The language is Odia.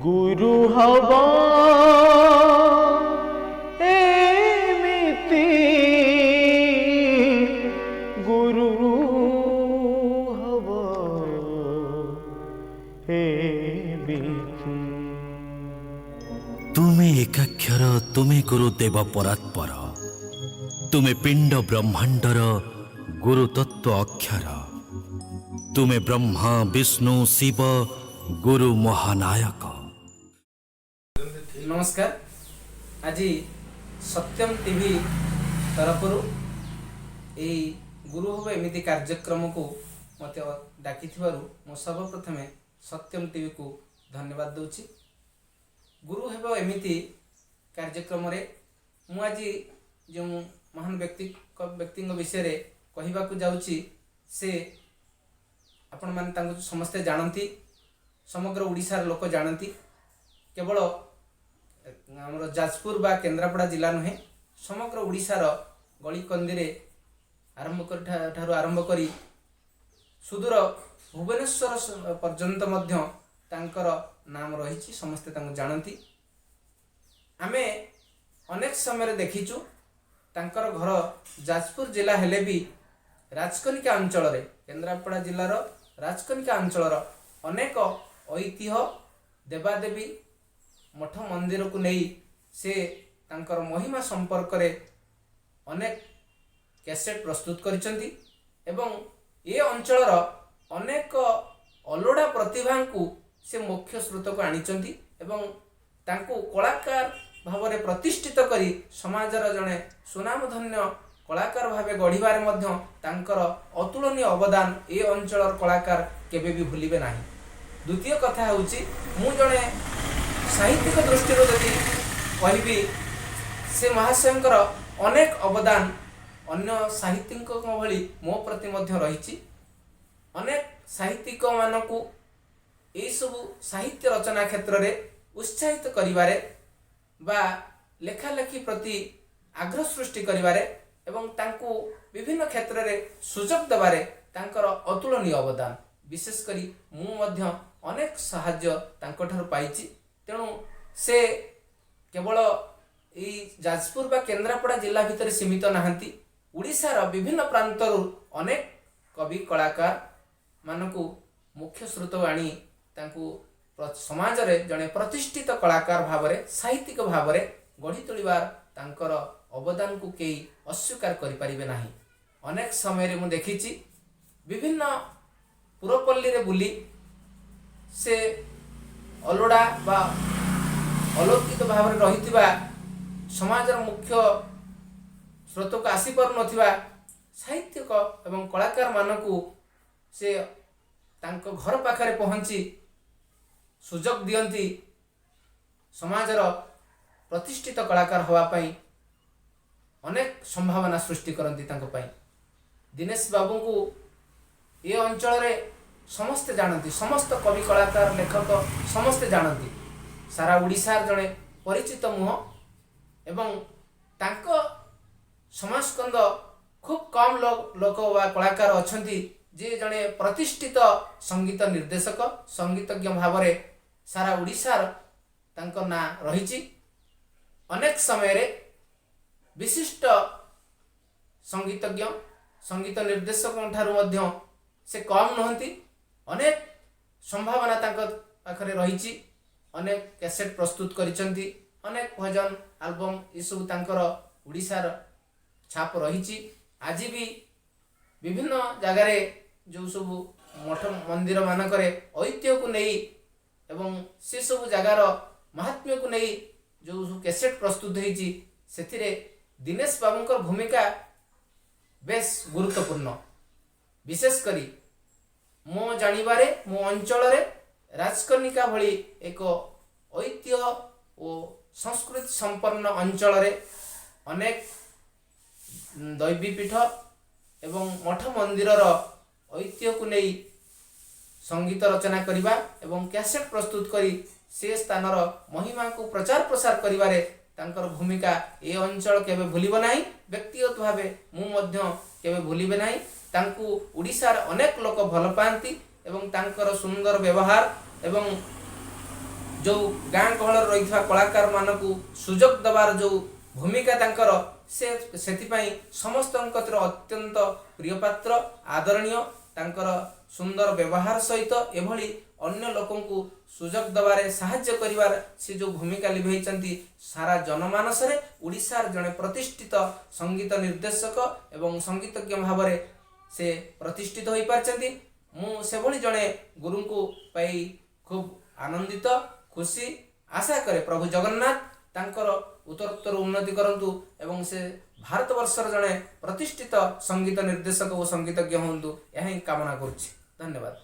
ଗୁରୁ ହବ ଏମିତି, ଗୁରୁ ହବ ଏମିତି। ତୁମେ ଏକାକ୍ଷର, ତୁମେ ଗୁରୁଦେବ ପରାତ୍ପର, ତୁମେ ପିଣ୍ଡ ବ୍ରହ୍ମାଣ୍ଡର ଗୁରୁତତ୍ତ୍ୱ ଅକ୍ଷର, ତୁମେ ବ୍ରହ୍ମା ବିଷ୍ଣୁ ଶିବ ଗୁରୁ ମହାନାୟକ। ନମସ୍କାର। ଆଜି ସତ୍ୟମ ଟିଭି ତରଫରୁ ଏହି ଗୁରୁ ହେବ ଏମିତି କାର୍ଯ୍ୟକ୍ରମକୁ ମୋତେ ଡାକିଥିବାରୁ ମୁଁ ସର୍ବପ୍ରଥମେ ସତ୍ୟମ ଟିଭିକୁ ଧନ୍ୟବାଦ ଦେଉଛି। ଗୁରୁ ହେବ ଏମିତି କାର୍ଯ୍ୟକ୍ରମରେ ମୁଁ ଆଜି ଯେଉଁ ମହାନ ବ୍ୟକ୍ତିଙ୍କ ବିଷୟରେ କହିବାକୁ ଯାଉଛି, ସେ ଆପଣମାନେ ତାଙ୍କୁ ସମସ୍ତେ ଜାଣନ୍ତି, ସମଗ୍ର ଓଡ଼ିଶାର ଲୋକ ଜାଣନ୍ତି। କେବଳ ଆମର ଯାଜପୁର ବା କେନ୍ଦ୍ରାପଡ଼ା ଜିଲ୍ଲା ନୁହେଁ, ସମଗ୍ର ଓଡ଼ିଶାର ଗଳିକନ୍ଦିରେ ଆରମ୍ଭ କରି ଠାରୁ ଆରମ୍ଭ କରି ସୁଦୂର ଭୁବନେଶ୍ୱର ପର୍ଯ୍ୟନ୍ତ ମଧ୍ୟ ତାଙ୍କର ନାମ ରହିଛି, ସମସ୍ତେ ତାଙ୍କୁ ଜାଣନ୍ତି। ଆମେ ଅନେକ ସମୟରେ ଦେଖିଛୁ, ତାଙ୍କର ଘର ଯାଜପୁର ଜିଲ୍ଲା ହେଲେ ବି ରାଜକନିକା ଅଞ୍ଚଳରେ, କେନ୍ଦ୍ରାପଡ଼ା ଜିଲ୍ଲାର ରାଜକନିକା ଅଞ୍ଚଳର ଅନେକ ଐତିହ୍ୟ, ଦେବାଦେବୀ, ମଠ ମନ୍ଦିରକୁ ନେଇ ସେ ତାଙ୍କର ମହିମା ସମ୍ପର୍କରେ ଅନେକ କ୍ୟାସେଟ୍ ପ୍ରସ୍ତୁତ କରିଛନ୍ତି ଏବଂ ଏ ଅଞ୍ଚଳର ଅନେକ ଅଲୋଡ଼ା ପ୍ରତିଭାଙ୍କୁ ସେ ମୁଖ୍ୟ ସ୍ରୋତକୁ ଆଣିଛନ୍ତି ଏବଂ ତାଙ୍କୁ କଳାକାର ଭାବରେ ପ୍ରତିଷ୍ଠିତ କରି ସମାଜର ଜଣେ ସୁନାମଧନ୍ୟ କଳାକାର ଭାବେ ଗଢ଼ିବାରେ ମଧ୍ୟ ତାଙ୍କର ଅତୁଳନୀୟ ଅବଦାନ ଏ ଅଞ୍ଚଳର କଳାକାର କେବେ ବି ଭୁଲିବେ ନାହିଁ। ଦ୍ୱିତୀୟ କଥା ହେଉଛି, ମୁଁ ଜଣେ ସାହିତ୍ୟିକ ଦୃଷ୍ଟିରୁ ଯଦି କହିବି, ସେ ମହାଶୟଙ୍କର ଅନେକ ଅବଦାନ ଅନ୍ୟ ସାହିତ୍ୟିକଙ୍କ ଭଳି ମୋ ପ୍ରତି ମଧ୍ୟ ରହିଛି। ଅନେକ ସାହିତ୍ୟିକମାନଙ୍କୁ ଏଇସବୁ ସାହିତ୍ୟ ରଚନା କ୍ଷେତ୍ରରେ ଉତ୍ସାହିତ କରିବାରେ ବା ଲେଖାଲେଖି ପ୍ରତି ଆଗ୍ରହ ସୃଷ୍ଟି କରିବାରେ ଏବଂ ତାଙ୍କୁ ବିଭିନ୍ନ କ୍ଷେତ୍ରରେ ସୁଯୋଗ ଦେବାରେ ତାଙ୍କର ଅତୁଳନୀୟ ଅବଦାନ। ବିଶେଷ କରି ମୁଁ ମଧ୍ୟ ଅନେକ ସାହାଯ୍ୟ ତାଙ୍କଠାରୁ ପାଇଛି। ତେଣୁ ସେ କେବଳ ଏଇ ଯାଜପୁର ବା କେନ୍ଦ୍ରାପଡ଼ା ଜିଲ୍ଲା ଭିତରେ ସୀମିତ ନାହାନ୍ତି। ଓଡ଼ିଶାର ବିଭିନ୍ନ ପ୍ରାନ୍ତରୁ ଅନେକ କବି କଳାକାର ମାନଙ୍କୁ ମୁଖ୍ୟ ସ୍ରୋତ ଆଣି ତାଙ୍କୁ ସମାଜରେ ଜଣେ ପ୍ରତିଷ୍ଠିତ କଳାକାର ଭାବରେ, ସାହିତ୍ୟିକ ଭାବରେ ଗଢ଼ି ତୋଳିବାର ତାଙ୍କର ଅବଦାନକୁ କେହି ଅସ୍ୱୀକାର କରିପାରିବେ ନାହିଁ। ଅନେକ ସମୟରେ ମୁଁ ଦେଖିଛି, ବିଭିନ୍ନ ପୁରପଲ୍ଲୀରେ ବୁଲି ସେ ଅଲୋଡ଼ା ବା ଅଲୌକିକ ଭାବରେ ରହିଥିବା, ସମାଜର ମୁଖ୍ୟ ସ୍ରୋତକୁ ଆସିପାରୁନଥିବା ସାହିତ୍ୟିକ ଏବଂ କଳାକାରମାନଙ୍କୁ ସେ ତାଙ୍କ ଘର ପାଖରେ ପହଞ୍ଚି ସୁଯୋଗ ଦିଅନ୍ତି ସମାଜର ପ୍ରତିଷ୍ଠିତ କଳାକାର ହେବା ପାଇଁ, ଅନେକ ସମ୍ଭାବନା ସୃଷ୍ଟି କରନ୍ତି ତାଙ୍କ ପାଇଁ। ଦିନେଶ ବାବୁଙ୍କୁ ଏ ଅଞ୍ଚଳରେ ସମସ୍ତେ ଜାଣନ୍ତି, ସମସ୍ତ କବି, କଳାକାର, ଲେଖକ ସମସ୍ତେ ଜାଣନ୍ତି। ସାରା ଓଡ଼ିଶାର ଜଣେ ପରିଚିତ ମୁହଁ ଏବଂ ତାଙ୍କ ସମାସ୍କନ୍ଦ ଖୁବ୍ କମ୍ ଲୋକ ବା କଳାକାର ଅଛନ୍ତି, ଯିଏ ଜଣେ ପ୍ରତିଷ୍ଠିତ ସଙ୍ଗୀତ ନିର୍ଦ୍ଦେଶକ, ସଙ୍ଗୀତଜ୍ଞ ଭାବରେ ସାରା ଓଡ଼ିଶାର ତାଙ୍କ ନାଁ ରହିଛି। ଅନେକ ସମୟରେ ବିଶିଷ୍ଟ ସଙ୍ଗୀତଜ୍ଞ, ସଙ୍ଗୀତ ନିର୍ଦ୍ଦେଶକଙ୍କ ଠାରୁ ମଧ୍ୟ ସେ କମ୍ ନୁହନ୍ତି। ଅନେକ ସମ୍ଭାବନା ତାଙ୍କ ପାଖରେ ରହିଛି। ଅନେକ କ୍ୟାସେଟ୍ ପ୍ରସ୍ତୁତ କରିଛନ୍ତି, ଅନେକ ଭଜନ ଆଲବମ୍, ଏସବୁ ତାଙ୍କର ଓଡ଼ିଶାର ଛାପ ରହିଛି। ଆଜି ବି ବିଭିନ୍ନ ଜାଗାରେ ଯେଉଁ ସବୁ ମଠ ମନ୍ଦିର ମାନଙ୍କରେ ଐତିହ୍ୟକୁ ନେଇ ଏବଂ ସେସବୁ ଜାଗାର ମହାତ୍ମ୍ୟକୁ ନେଇ ଯେଉଁ ସବୁ କ୍ୟାସେଟ୍ ପ୍ରସ୍ତୁତ ହେଇଛି, ସେଥିରେ ଦିନେଶ ବାବୁଙ୍କର ଭୂମିକା ବେଶ ଗୁରୁତ୍ୱପୂର୍ଣ୍ଣ। ବିଶେଷ କରି ମୋ ଜାଣିବାରେ, ମୋ ଅଞ୍ଚଳରେ ରାଜକନିକା ଭଳି ଏକ ଐତିହ୍ୟ ଓ ସଂସ୍କୃତି ସମ୍ପନ୍ନ ଅଞ୍ଚଳରେ ଅନେକ ଦୈବୀପୀଠ ଏବଂ ମଠ ମନ୍ଦିରର ଐତିହ୍ୟକୁ ନେଇ ସଙ୍ଗୀତ ରଚନା କରିବା ଏବଂ କ୍ୟାସେଟ୍ ପ୍ରସ୍ତୁତ କରି ସେ ସ୍ଥାନର ମହିମାକୁ ପ୍ରଚାର ପ୍ରସାର କରିବାରେ ତାଙ୍କର ଭୂମିକା ଏ ଅଞ୍ଚଳ କେବେ ଭୁଲିବ ନାହିଁ। ବ୍ୟକ୍ତିଗତ ଭାବେ ମୁଁ ମଧ୍ୟ କେବେ ଭୁଲିବେ ନାହିଁ। ତାଙ୍କୁ ଓଡ଼ିଶାର ଅନେକ ଲୋକ ଭଲ ପାଆନ୍ତି ଏବଂ ତାଙ୍କର ସୁନ୍ଦର ବ୍ୟବହାର ଏବଂ ଯେଉଁ ଗାଁ ଗହଳରେ ରହିଥିବା କଳାକାରମାନଙ୍କୁ ସୁଯୋଗ ଦେବାର ଯେଉଁ ଭୂମିକା ତାଙ୍କର, ସେ ସେଥିପାଇଁ ସମସ୍ତଙ୍କ କତିରେ ଅତ୍ୟନ୍ତ ପ୍ରିୟପାତ୍ର, ଆଦରଣୀୟ। ତାଙ୍କର ସୁନ୍ଦର ବ୍ୟବହାର ସହିତ ଏଭଳି ଅନ୍ୟ ଲୋକଙ୍କୁ ସୁଯୋଗ ଦେବାରେ ସାହାଯ୍ୟ କରିବାର ସେ ଯେଉଁ ଭୂମିକା ଲିଭେଇଛନ୍ତି, ସାରା ଜନମାନସରେ ଓଡ଼ିଶାର ଜଣେ ପ୍ରତିଷ୍ଠିତ ସଙ୍ଗୀତ ନିର୍ଦ୍ଦେଶକ ଏବଂ ସଙ୍ଗୀତଜ୍ଞ ଭାବରେ ସେ ପ୍ରତିଷ୍ଠିତ ହୋଇପାରିଛନ୍ତି। ମୁଁ ସେଭଳି ଜଣେ ଗୁରୁଙ୍କୁ ପାଇ ଖୁବ୍ ଆନନ୍ଦିତ, ଖୁସି। ଆଶା କରେ ପ୍ରଭୁ ଜଗନ୍ନାଥ ତାଙ୍କର ଉତ୍ତରୋତ୍ତର ଉନ୍ନତି କରନ୍ତୁ ଏବଂ ସେ ଭାରତବର୍ଷର ଜଣେ ପ୍ରତିଷ୍ଠିତ ସଙ୍ଗୀତ ନିର୍ଦ୍ଦେଶକ ଓ ସଙ୍ଗୀତଜ୍ଞ ହୁଅନ୍ତୁ, ଏହା ହିଁ କାମନା କରୁଛି। ଧନ୍ୟବାଦ।